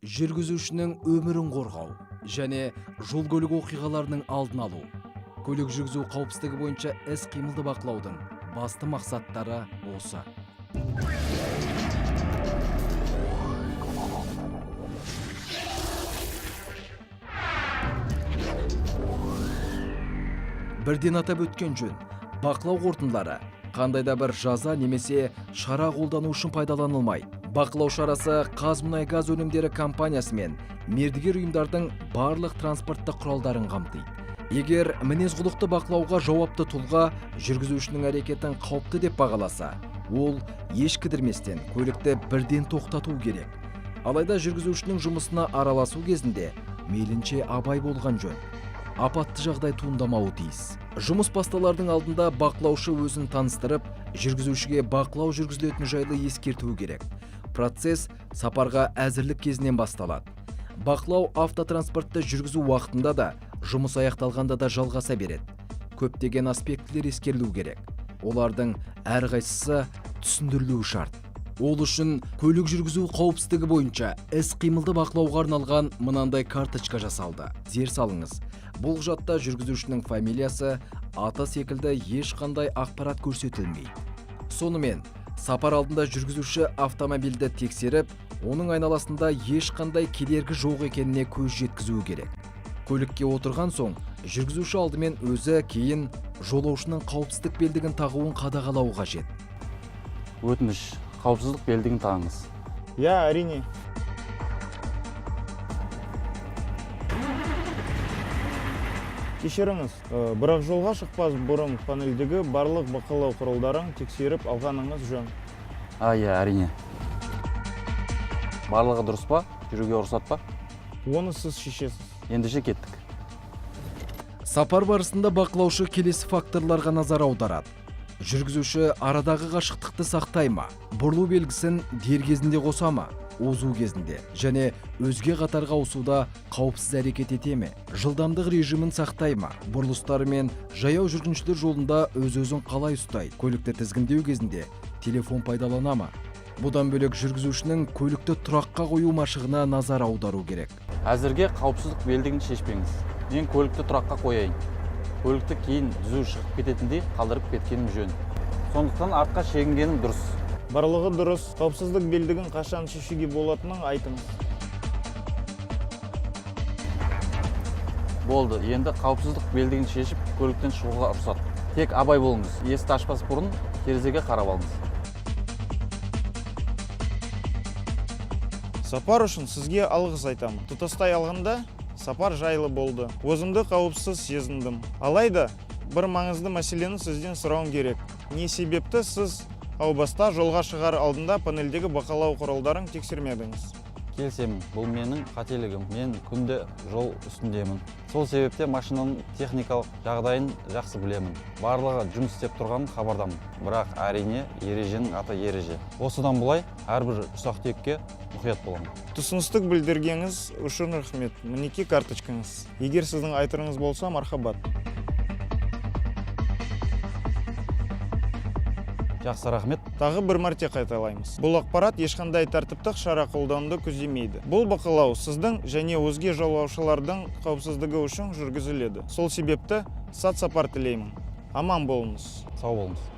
Жүргізушінің өмірін қорғау және жол көлік оқиғаларының алдын алу. Көлік жүргізу қауіпсіздігі бойынша іс қимылды бақылаудың басты мақсаттары осы. Бірден атап өткен жөн, бақылау қорытындылары қандай да бір жаза немесе шара қолдану үшін пайдаланылмайды. Бақылау шарасы «Қазмұнайгаз өнімдері» компаниясы мен мердігер ұйымдардың барлық транспорттық құралдарын қамтиды. Егер мінез құлықты бақылауға жауапты тұлға жүргізушінің әрекетін қауіпті деп бағаласа, ол еш кідірместен көлікті бірден тоқтату керек. Алайда жүргізушінің жұмысына араласу кезінде мейлінше абай болған жөн. Апатты жағдай туындамауы тиіс. Жұмыс басталардың алдында бақылаушы өзін таныстырып, жүргізушіге бақылау жүргізілетіні жайлы ескертуі керек. Процесс сапарға әзірлік кезінен басталады. Бақылау автотранспортты жүргізу уақытында да, жұмыс аяқталғанда да жалғаса береді. Көптеген аспектілер ескерілу керек. Олардың әрқайсысы түсіндірілуі шарт. Ол үшін көлік жүргізу қауіпсіздігі бойынша іс қимылды бақылауға арналған мынандай карточка жасалды. Зер салыңыз, бұл құжатта жүргізушінің фамилиясы, аты секілді ешқандай ақпарат көрсетілмейді. Сонымен, сапар алдында жүргізуші автомобильді тексеріп, оның айналасында ешқандай кедергі жоқ екеніне көз жеткізуі керек. Көлікке отырған соң жүргізуші алдымен өзі, кейін жолаушының қауіпсіздік белдігін тағуын қадағалауы қажет. Өтініш, қауіпсіздік белдігін тағыңыз. Иә, әрине. Кешіріңіз, бірақ жолға шықпас бұрын панельдегі барлық бақылау құралдарын тексеріп алғаныңыз жөн. А, иә, әрине. Барлығы дұрыс па? Жүруге рұқсат па? Оны сіз шешесіз. Ендеше кеттік. Сапар барысында бақылаушы келесі факторларға назар аударады: жүргізуші арадағы қашықтықты сақтай ма, бұрылу белгісін дер кезінде қоса ма, озу кезінде және өзге қатарға ауысуда қауіпсіз әрекет ете ме, жылдамдық режимін сақтай ма, бұрылыстар мен жаяу жүргіншілер жолында өз өзін қалай ұстайды, көлікті тізгіндеу кезінде телефон пайдалана ма. Бұдан бөлек, жүргізушінің көлікті тұраққа қою машығына назар аудару керек. Әзірге қауіпсіздік белдігін шешпеңіз. Мен көлікті тұраққа қояйын. Көлікті кейін түзу шығып кететіндей қалдырып кеткенім жөн, сондықтан артқа шегінгенім дұрыс. Барлығы дұрыс. Қауіпсіздік белдігін қашан шешуге болатынын айтыңыз. Болды, енді қауіпсіздік белдігін шешіп, көліктен шығуға рұқсат. Тек абай болыңыз, есікті ашпас бұрын терезеге қарап алыңыз. Сапар үшін сізге алғыс айтамын. Тұтастай алғанда, сапар жайлы болды. Өзімді қауіпсіз сезіндім. Алайда бір маңызды мәселені сізден сұрауым керек. Не себепті сіз әу баста жолға шығар алдында панельдегі бақылау құралдарын тексермедіңіз? Келісемін, бұл менің қателігім. Мен күнде жол үстіндемін, сол себепте машинаның техникалық жағдайын жақсы білемін. Барлығы жұмыс істеп тұрғанын хабардамын. Бірақ, әрине, ереженің аты ереже. Осыдан былай әрбір ұсақ түйекке мұқият боламын. Түсіністік білдіргеніңіз үшін рахмет. Мінекей карточкаңыз. Егер сіздің айтарыңыз болса, мархабат. Жақсы, рахмет. Тағы бір мәрте қайталаймыз. Бұл ақпарат ешқандай тәртіптік шара қолдануды көздемейді. Бұл бақылау сіздің және өзге жолаушылардың қауіпсіздігі үшін жүргізіледі. Сол себепті сәт сапар тілеймін. Аман болыңыз. Сау болыңыз.